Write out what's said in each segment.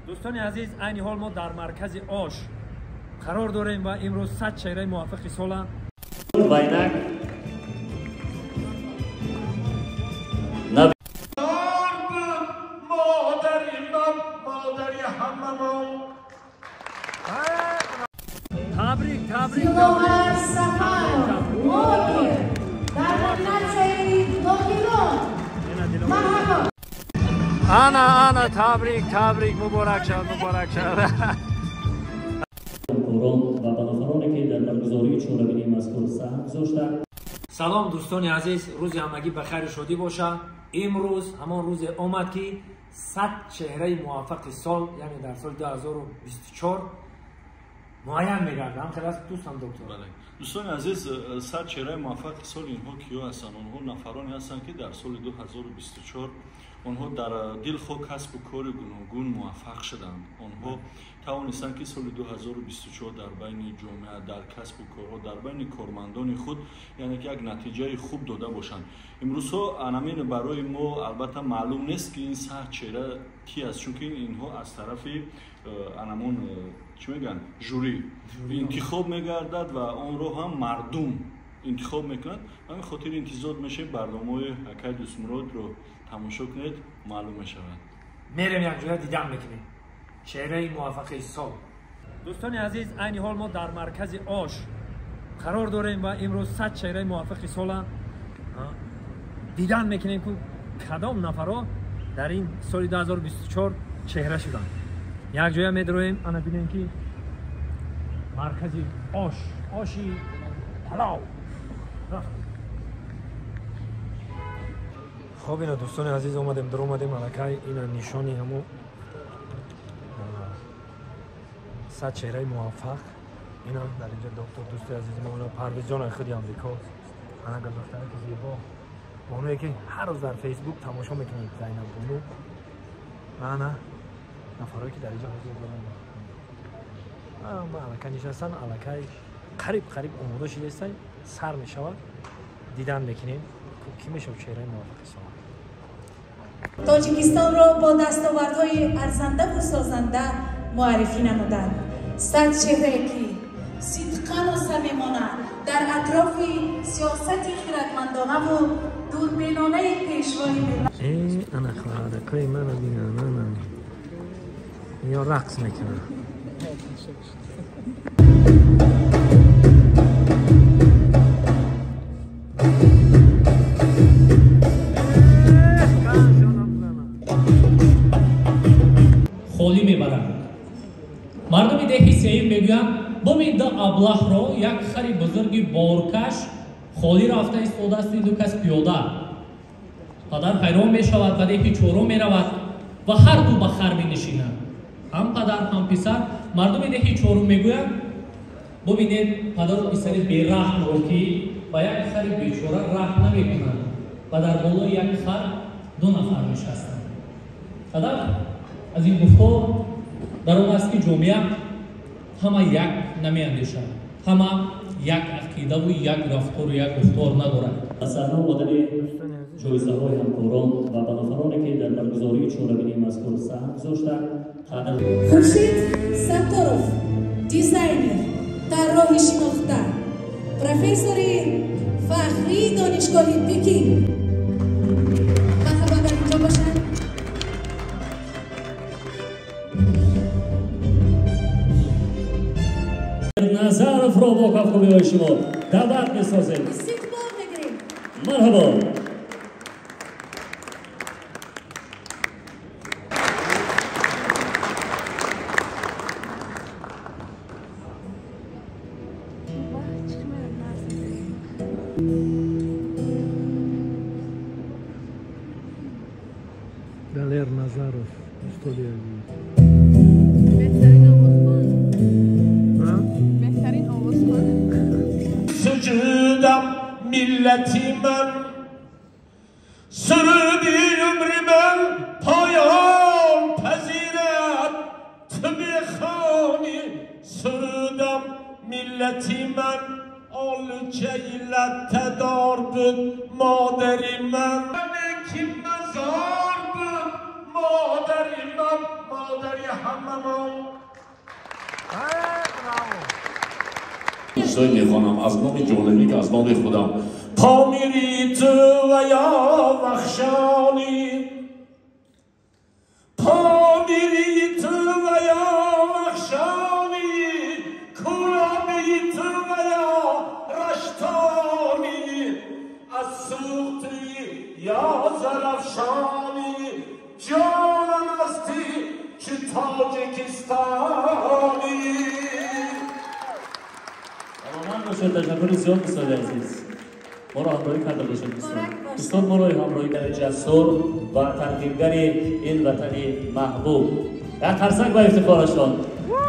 Дӯстони азиз, айни ҳол мо дар маркази Ош қарор дорем ва имрӯз 100 чеҳраи муваффақи сола вайнак Табрик, табрик. Диловар Сафаров, блогер, дар номинатсияи блогерон. Марҳабо. Ана, ана, табрик, табрик, муборак шавад, муборак шавад. Ҳамкорон ва ба нафароне ки дар баргузории чорабинии мазкур саҳм гузоштанд. Салом дӯстони азиз, рӯзи ҳамагӣ ба хайру шодӣ бошад. Имрӯз ҳамон рӯзе омад ки 100 чеҳраи муваффақи сол, яъне дар соли 2024 муайян мегардад. Ҳам хел аст дӯстам доктор? Бале. Дӯстони азиз, 100 чеҳраи муваффақи сол инҳо киё ҳастанд? Онҳо нафароне ҳастанд ки дар соли 2024 онҳо дар дилхоҳ касбу кори гуногун муваффақ шуданд. Онҳо тавонистанд ки соли 2024 дар байни ҷомеа, дар касбу корҳо, дар байни кормандони худ, яъне ки як натиҷаи хуб дода бошанд. Имрӯзҳо анамин барои мо албатта маълум нест ки ин 100 чеҳра ки аст, чунки инҳо аз тарафи анамон чӣ мегӯянд, жюри интихоб мегардад ва онро ҳам мардум интихоб мекунад. Ба ҳамин хотир интизор мешавем барномаҳои акай Дӯстмуродро тамошо кунед, маълум мешавад. Мерем якҷоя дидан мекунем чеҳраи муваффақи сол. Дӯстони азиз, айни ҳол мо дар маркази Ош қарор дорем ва имрӯз 100 чеҳраи муваффақи сола дидан мекунем ки кадом нафарҳо дар ин соли 2024 чеҳра шуданд. Якҷоя медроем, ана бинем ки маркази Ош, Оши палав. Хоб, ина дӯстони азиз, омадем, даромадем аллакай ина нишони ҳамо 100 чеҳраи муваффақ. Ина дар инҷа доктор дӯсти азизи мо, ина Парвизҷон худи Амрико, ана гулдухтараки зебо, боное ки ҳар рӯз дар Фейсбук тамошо мекунед, Зайнаб бону. Ана нафарое ки дар инҷа ҳозир доранд, аллакай нишастан, аллакай қариб қариб омода шидаистанд, сар мешавад, дидан мекунем ки мешавад чеҳраи муваффақи сол. Тоҷикистонро бо дастовардҳои арзандаву созанда муаррифӣ намуданд. 100 чеҳрае ки сидқану самимона дар атрофи сиёсати хиратмандонаву дурбинонаи пешвои миллат. Ана хоҳаракҳои маро бинан, ана ё рақс мекунанд. Холӣ мебаранд. Мардуми деҳи сеюм мегӯянд, боми ду аблаҳро як хари бузурги боркаш холӣ рафта истодааст, ин ду кас пиёда. Падар ҳайрон мешавад, ба деҳи чорум меравад ва ҳар ду ба хар менишинанд. Ҳам падар, ҳам писар. Мардуми деҳи чорум мегӯянд, бубинед падару писари бераҳмро ки ба як хари бечора раҳм намекунанд ва дар болои як хар ду нафар нишастанд. Ҳадаф аз ин гуфтор дар он аст ки ҷомеа ҳама як намеандешад, ҳама як ақидаву як рафтору як гуфтор надорад. Ба саҳна омадани ҷоизаҳои ҳамкорон ва ба нафароне ки дар баргузории чорабинии мазкур саҳм гузоштанд, қадр. Хуршид Сатторов, дизайнер, тарроҳи шинохта, профессори фахрии донишгоҳи Пекин. Марҳабо, дар инҷо бошанд. Назаровро бо кафкӯбиҳои шумо даъват месозем. Истиқбол мегирем. Марҳабо. Далер Назаров, устоди азиз. Беҳтарин овозхон. Суҷудам миллати ман, суруди умри ман поён пазирад. Ту мехонӣ сурудам миллати ман, олучаи латтадор буд модари ман. Ки мазор буд Модари ман, модари ҳамамон. Чизҳое мехонам аз номи ҷолибӣ, аз номи худам. Помири ту ва ё вахшонӣ, Помири ту ва ё вахшонӣ, Кӯлобии ту ва ё раштонӣ, аз сӯхтӣ ё зарафшонӣ, ҷонам ҳастӣ чу тоҷикистонӣ. Саломат бошед, ташаккури зиёд, устоди азиз. Моро ҳамроҳӣ карда бошед, дӯстон. Устод моро ҳамроҳӣ карда, ҷасур ва тарғибгари ин ватани маҳбуб. Як қарсак ба ифтихорашон.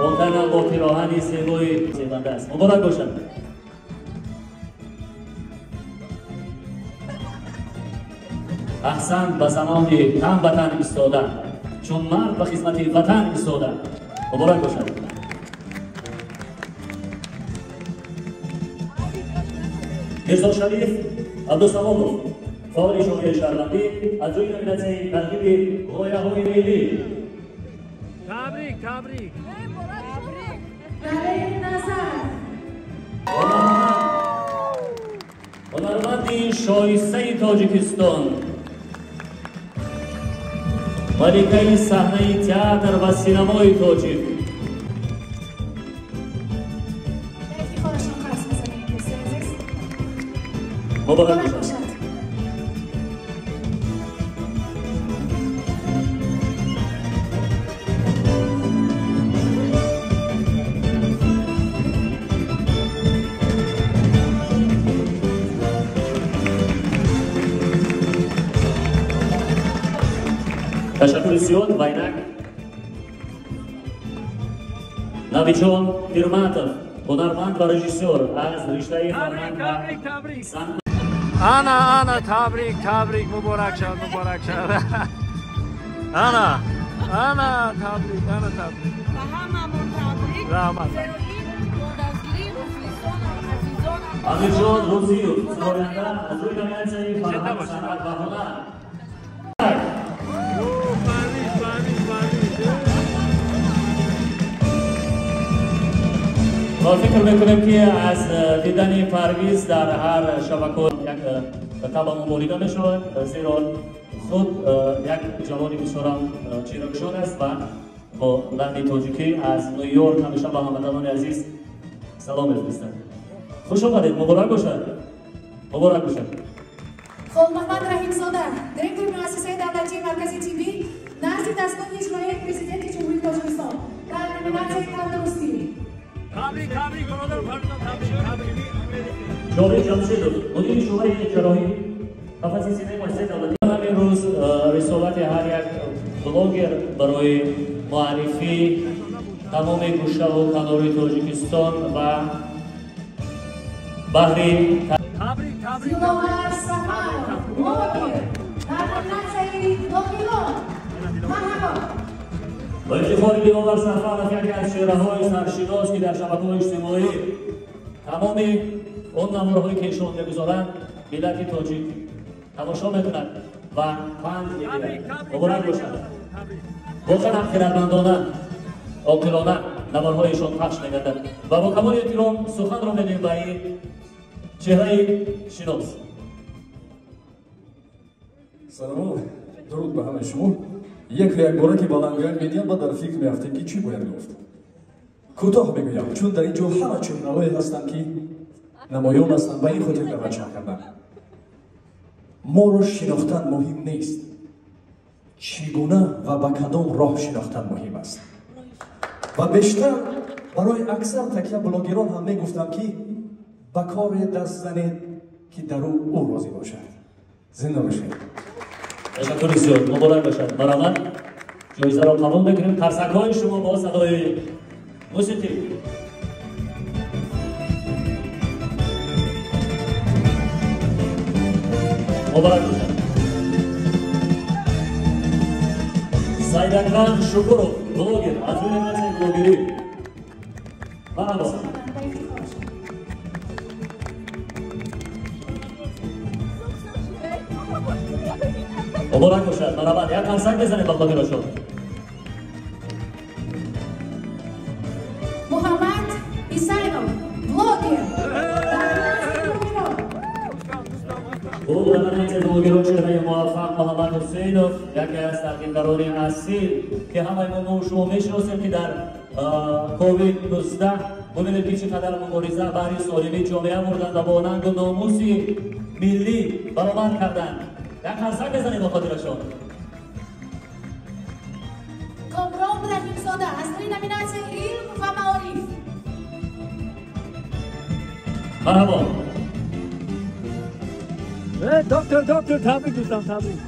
Воқеан бо пироҳани зебои зебанда аст. Муборак бошад. Аҳсан ба занони тан ба тан истода, чун мард ба хизмати ватан истода. Муборак бошад. Мирзо Шариф Абдусаломов, фаъоли ҷомеаи шаҳрвандӣ, аз ҷои номинатсияи тарғиби ғояҳои миллӣ. Табрик, табрик. Далер Назар. Ҳунарманди шоистаи Тоҷикистон, маликаи саҳнаи театр ва синамои тоҷик. Муборак бошад. Ташаккури зиёд. Ва инак Навиҷон Пирматов, ҳунарманд ва режиссёр аз риштаи фарҳанг ва санъат. Ана, ана, табрик, табрик, муборак шавад, муборак шавад. Ана, ана, табрик, ана, табрик. Ба ҳамамон табрик. Раҳмат. Зеро ин бо дастгирии мухлисонам, азизонам. Амирҷон Рӯзиев, сароянда аз рӯи номинатсияи фарҳанг, санъат ва ҳунар. Мо фикр мекунем, ки аз дидани Парвиз дар ҳар шабака як табъ муборида мешавад, зеро худ як ҷавони бисёрам чиракшон аст ва бо лаҳни тоҷикӣ аз Ню-Йорк ҳамеша ба ҳамватанони азиз салом мефиристад. Хуш омадед, муборак бошад, муборак бошад. Холмаҳмад Раҳимзода, директори муассисаи давлатии маркази тиббӣ назди дастгоҳи иҷроияи Президенти Ҷумҳурии Тоҷикистон дар номинатсияи тандурустӣ. Табрик, табрик, бародар Парвиз, табрик, табрик. Ҷовид Ҷамшидов, мудири шӯъбаи ҷарроҳӣ қафаси синаи муассисаи давлатӣ. Ҳамин рӯз рисолати ҳар як блогер барои муаррифии тамоми гӯшаву канори Тоҷикистон ва баҳри Табрик, табрик. Диловар Сафаров, блогер дар номинатсияи блогерон. Марҳабо. Ба ифтихори Диловар Сафаров, яке аз чеҳраҳои саршинос, ки дар шабакаҳои иҷтимоӣ тамоми он наворҳое ки эшон мегузоранд, миллати тоҷик тамошо мекунад ва панд мегирад. Муборак бошад. Воқеан ҳам хирадмандона, оқилона наворҳои эшон пахш мегардад ва бо камоли эҳтиром суханро медиҳем ба ин чеҳраи шинос. Салом, дуруд ба ҳамаи шумо. Яку якбора ки баландгӯяк медиҳам, ба дар фикр меафтем, ки чӣ бояд гуфт. Кӯтоҳ мегӯям, чун дар ин ҷо ҳама чеҳраҳое ҳастанд, ки намоён ҳастанд, ба ин хотир даъватшон кардам. Моро шинохтан муҳим нест, чӣ гуна ва ба кадом роҳ шинохтан муҳим аст. Ва бештар барои аксар такя блогерон ҳам мегуфтам, ки ба коре даст занед, ки дар ӯ ӯ розӣ бошад. Зинда бошед. Ташаккури зиёд, муборак бошад. Марҳамат, ҷоизаро қабул мекунем. Қарсакҳои шумо бо садои мусиқӣ. Муборак бошад. Сайдакрам Шукуров, блогер, аз рӯи номинатсияи блогерӣ. Марҳабо. Муборак бошад. Марҳамат, як қарсак бизанед ба хотирашон. Муҳаммад Исайнов, блогер. Хуб, дар номинатсияи блогерон чеҳраи муваффақ Муҳаммад Ҳусейнов, яке аз тақдимгарони асил, ки ҳамаи мо шумо мешиносем, ки дар ковид-19 бубинед, ки чӣ қадар мубориза баҳри солимии ҷомеа бурданд ва бо нангу номуси миллӣ баромад карданд. Як қарсак бизанед ба хотирашон. Комрон Раҳимзода аз рӯи номинатсияи илм ва маориф. Марҳабо. Доктор, доктор, табрик дӯстам, табрик.